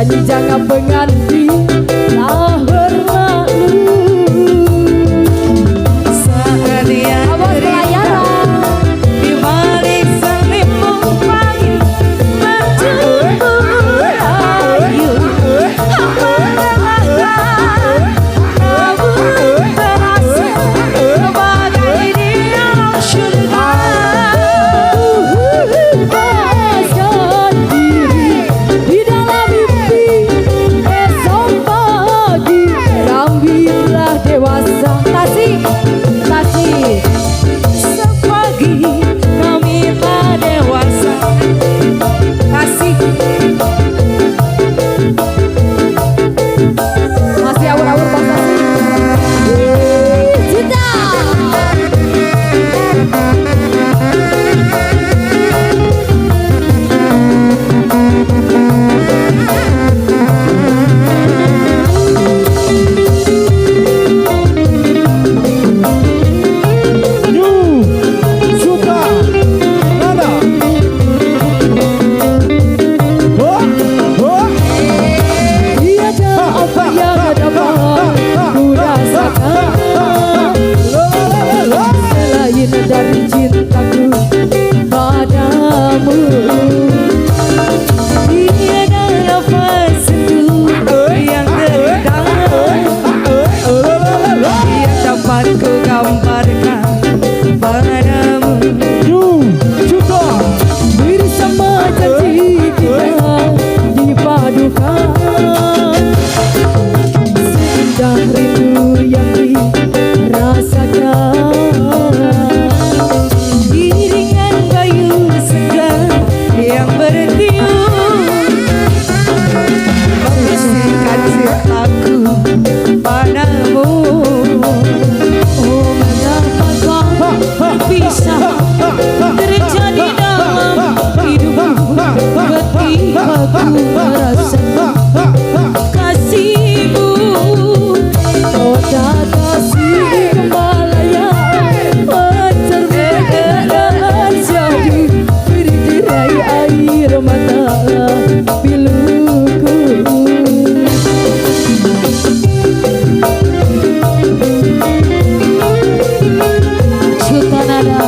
janji jangan penganti lahir lalu saat dia awas pelayaran di balik selimut pagi menjemput ayu merelakan namun terasa bagai di alam surga. Lepaskan diri di dalam mimpi esok pagi ambillah dewasa tasik tasik Sepagi kami telah dewasa kasih masih awur-awur Bang Tasik cinta Suka Nada. tiada apa yang dapat ku rasakan selain dari cintaku padamu. tiada nafas sendu yang terindah yang dapat ku gambarkan padamu. Bersama janji kita dipadukan seindah rindu yang dirasakan Iringan kayu segar yang bertiup membisikkan cintaku padamu. oh mengapa Bisa terjadi dalam hidupku ketika ku merasakan kasihmu. oh tak kasih kembalayan mencerminkan jadi berderai air mata piluku. Sultan ada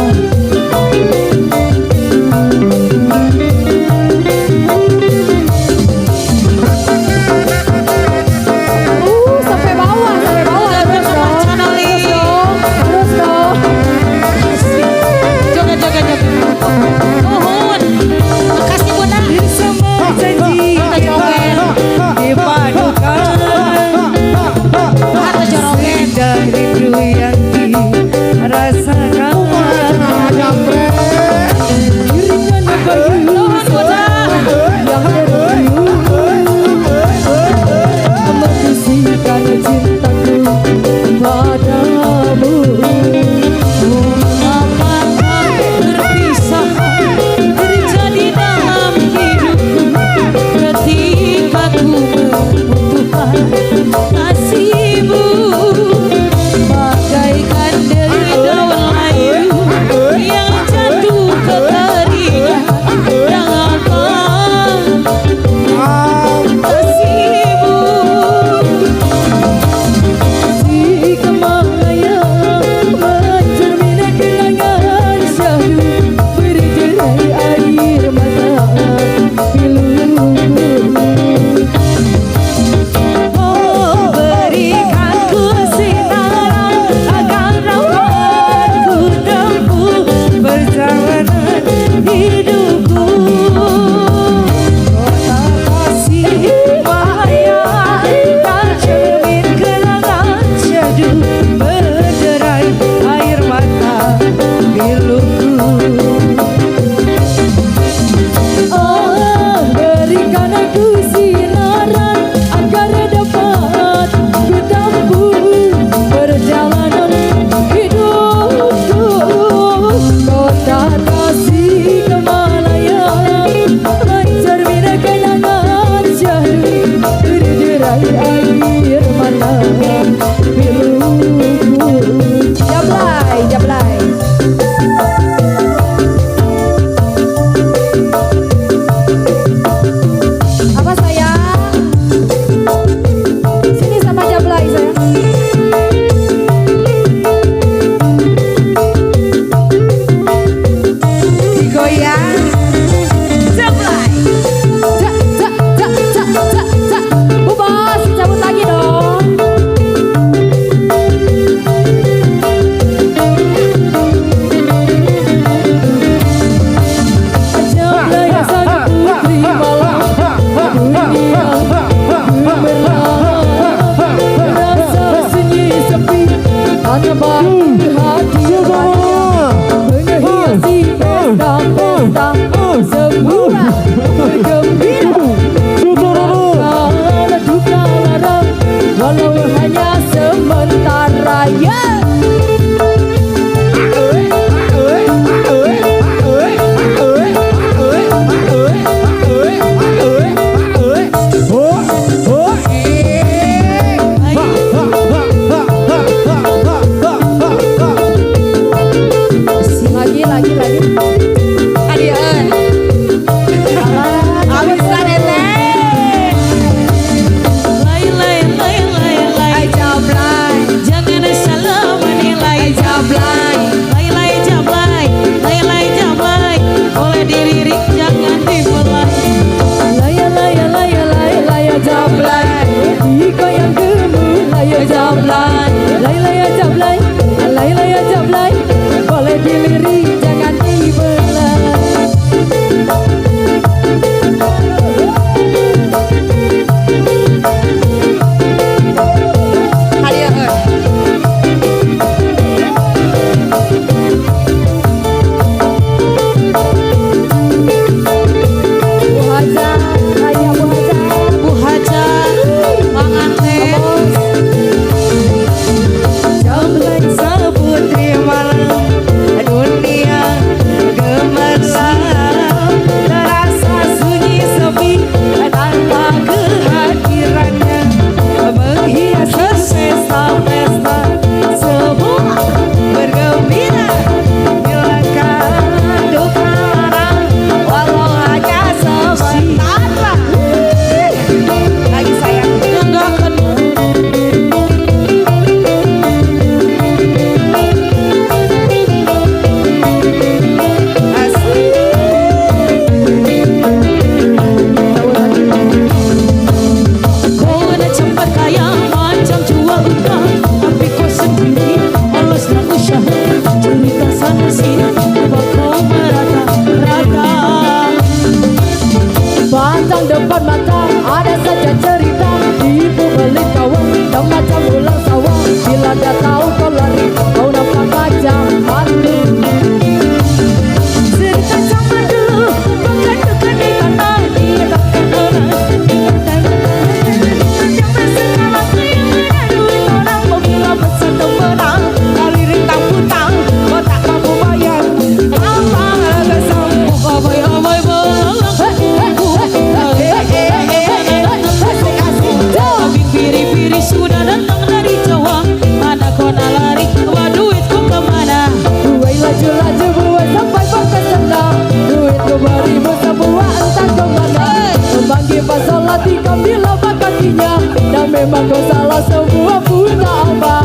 memang kau salah semua pun tak apa.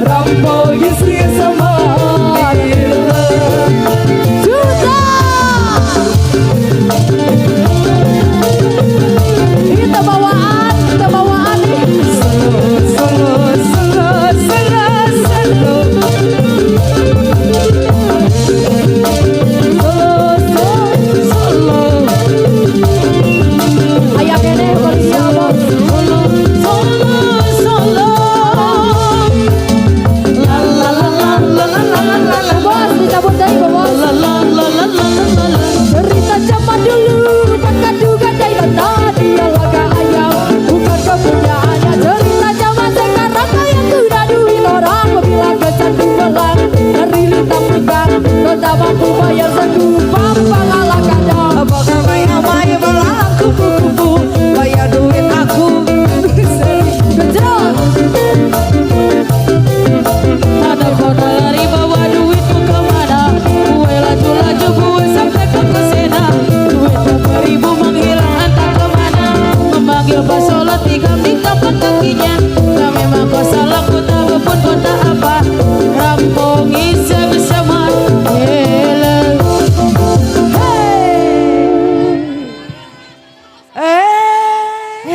Rampok isi semua juta. Kita bawaan ayah kene polisi abang. Bos dicabut dari bos. Cerita zaman dulu kakak juga dari tadi laga ayam bukan kepunyaannya. Cerita zaman sekarang kayak kuda duit orang bilang kecanduan dari lintang pegang kau tak mampu bayar sedupa pangalah kadang. Apakah maya malah kupu-kupu bayar duit aku. Gejrot Ada kota lari bawa duitku kemana? Gue laju-laju gue sampai ke Kesena. Duitku 2.000 menghilang entah kemana. Memanggil Basola 3 kakinya. Tak memang kau salah kota pun kota apa. Rampongi sama-sama. Hello.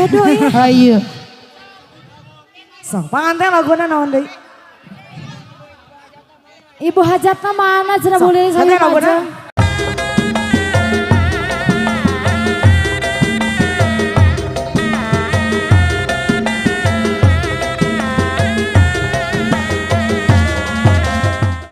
doi. Ayo. Sang panganten laguna naon deui? Ibu hajatna mana cenah boleh saya Katanya laguna aja.